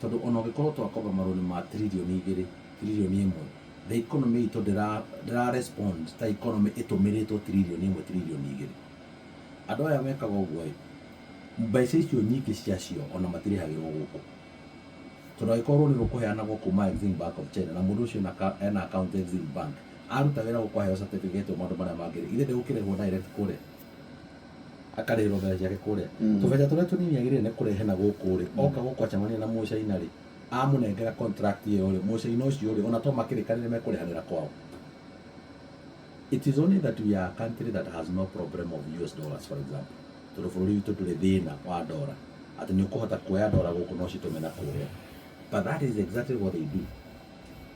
Tondũ ona ũngĩkorwo twakomba marũni ma 2 trillion, 1 trillion, the economy itũ ndĩra respond ta economy ĩtũmĩrĩtwo 1 trillion, 2 trillion. Andũ aya mekaga ũguo ĩ, mbeca icio nyingĩ ciacio ona matirĩhagĩrwo gũkũ, tondũ angĩkorwo rũni rũkũheanagwo kuma Exim Bank of China na mũndũ ũcio ena account Exim Bank, aruta wĩra gũkũ, aheo certificate, maũndũ marĩa mangĩ, ithe ndĩgũkĩrĩhwo direct kũrĩa, akarĩhĩrwo mbeca ciake kũrĩa. Tũbeca tũrĩa tũnini agĩrĩire nĩ kũrehe na gũkũ rĩ, oka gũkũ acemania na Mũcaina rĩ, amũnengera contract ĩyo rĩ, Mũcaina ũcio rĩ, ona to makĩrĩkanĩre mekũrĩhanĩra kwao. It is only that we are a country that has no problem of US dollars, for example, tondũ bũrũri witũ ndũrĩ thĩna wa ndora atĩ nĩ ũkũhota kuoya ndora gũkũ no citũme na kũrĩa. But that is exactly what they do.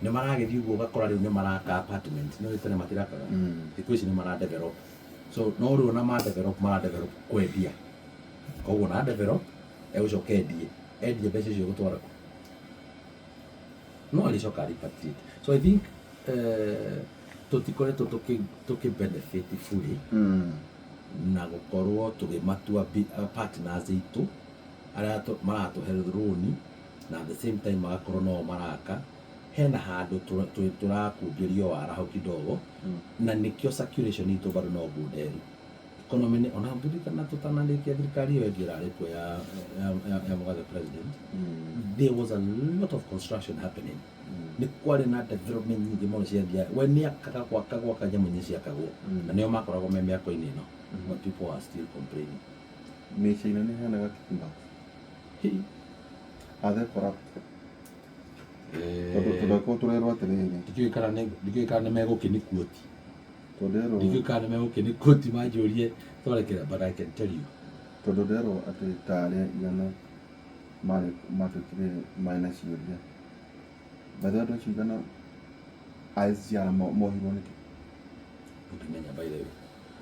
Nĩ maragĩthiĩ ũguo, ũgakora rĩu nĩ maraka apartment. Nĩ tene matirakaga. Thikũ ici nĩ mara develop. So no rĩu ona ma develop, mara develop kwendia. Koguo na develop, egũcoka endie. Endie, mbeca icio gũtwara kũ? No arĩcoka repatriate. So I think tũtikoretwo tũkĩ benefit fully na gũkorwo tũgĩmatua partners itũ arĩa maratũhe rũni, na at the same time magakorwo no maraka hena handũ tũrakungĩrio wara hau kidogo. Na nĩkĩo circulation itũ bado no ngunderu. Economy nĩ ona ngĩririkana tũtanarĩkia thirikari ĩyo ĩngĩ ĩrarĩ kuo ya Mũgathe president, there was a lot of construction happening. Nĩ kwarĩ na development nyingĩ mũno ciathiaga. We nĩ akaga gwaka gwaka nyamũ nĩ ciakagwo na nĩo makoragwo me mĩako-inĩ ĩno, but people are still complaining. Mĩciĩ-inĩ nĩ ĩheanaga kickbacks. Hi. Are they corrupt? Tondũ angĩkorwo tũrerwo atĩrĩrĩ, Ndikiũĩ kana nĩ megũkĩni quote. Tondũ Ndikiũĩ kana nĩ megũkĩni quote manjũrie twarekera, but I can tell you. Tondũ nderwo atĩ ta arĩa 100 marĩ matuĩkire marĩ na ciũria. By the way, andũ acio 100 a SGR mohirwo nĩkĩ? Ndũngĩmenya. By the way,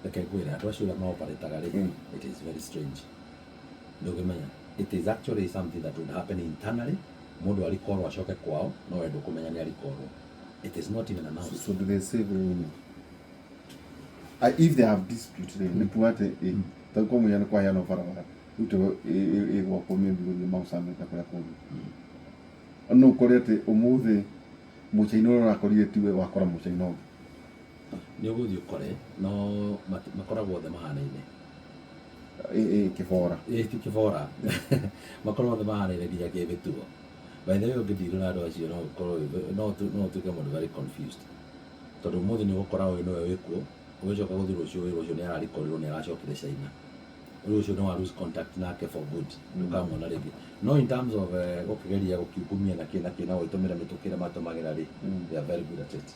reke ngwĩre, andũ acio ũrĩa maoparĩtaga rĩ, it is very strange. Ndũngĩmenya. It is actually something that would happen internally. Mũndũ arikorwo acoke kwao, no we ndũkũmenya nĩ arikorwo. It is not even announced. So do they save any? If they have dispute rĩ, nĩ kuga atĩ ĩ, ta kwa mũhiano kwaheanwo barabara rĩu tego ĩgwakwo maybe gũthiĩ Mau Summit na kũrĩa kũngĩ, no ũkore atĩ ũmũthĩ mũcaina ũrĩa ũrakorire tiwe wakora mũcaina ũngĩ. Nĩ ũgũthiĩ ũkore no makoragwo othe mahanaine. Ĩ kĩbora. Ĩ ti kĩbora, makoragwo othe mahanaine nginya kĩmĩtugo. By the way, ũngĩndirwo na andũ acio, no ũkorwo no ũtuĩke mũndũ very confused, tondũ ũmũthĩ nĩ ũgũkora ũyũ nĩwe wĩkuo, ũgĩcoka gũthiĩ rũciũ wĩra ũcio nĩ ararikorirwo, nĩ aracokire China. Rĩu ũcio nĩ wa lose contact nake for good, ndũkamuona rĩngĩ. No in terms of gũkĩgeria gũkiungumia na kĩ na kĩ na gũgĩtũmĩra mĩtũkĩ ĩrĩa matũmagĩra rĩ, they are very good at it.